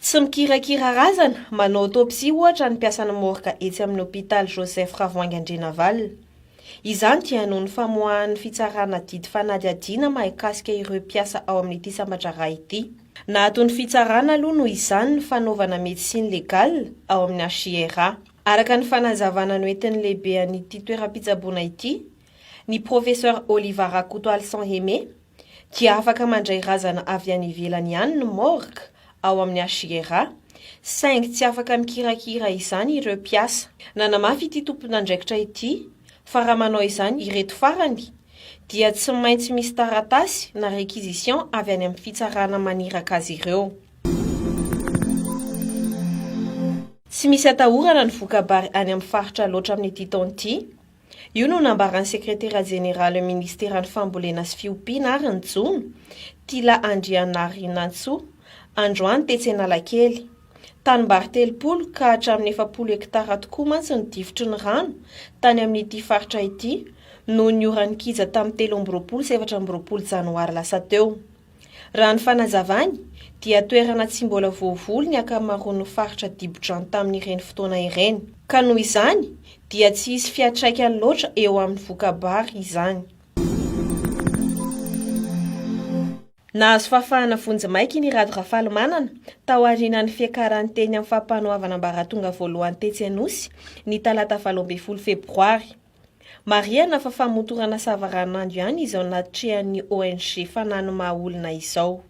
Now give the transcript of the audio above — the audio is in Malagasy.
Tsy mikirakira razana, manao autopsie ohatra ny mpiasan'ny morgue etsy amin'ny hopitaly Joseph Ravoahangy Andrianavalona. Izany dia noho ny famoahan'ny fitsarana didy fanadihadiana mahakasika ireo mpiasa ao amin'ity samban-draharaha ity. Naaton'ny fitsarana aloha noho izany ny fanaovana médecine légale ao amin'ny HJRA. Araka ny fanazavana noentin'ny lehibean'ity toeram-pitsaboana ity, ny Professeur Oliva Rakotoalison Aimé, dia afaka mandray razana avy any ivelany ihany ny morgue ao amin'ny HJRA, saingy tsy afaka mikirakira izany ireo mpiasa. Nanamafy ity tompon'andraikitra ity fa raha manao izany ireto farany dia tsy maintsy misy taratasy na réquisition avy any amin'ny fitsarana maniraka azy ireo. Tsy misy atahorana ny voka-bary any amin'ny faritra Alaotra amin'ity taona ity. Io no nambaran'ny sekretera jeneralin'ny minisiteran'ny Fambolena sy Fiompiana ary ny Jono, Tila Andrianarinantsoa, androany tetsy Analakely. Tanimbary 30 ka hatramin'ny 40 hektara tokoa mantsy no difotry ny rano tany amin'ity faritra ity noho ny ora-nikija tamin'ny 23 sy 24 janoary lasa teo. Raha ny fanazavany, dia toerana tsy mbola voavoly ny ankamaroan'ny faritra dibo-drano tamin'ireny fotoana ireny. Ka noho izany, dia tsy hisy fiantraikany loatra eo amin'ny voka-bary izany. Nahazo fahafahana vonjimaika i Nirado Rafalimanana, taorianan'ny fiakarany teny amin'ny fampanoavana ambaratonga voalohany tetsy Anosy, ny talata 18 febroary. Marihana fa famotorana savaranando ihany izao natrehan'ny ONG Fanano Maha Olona izao.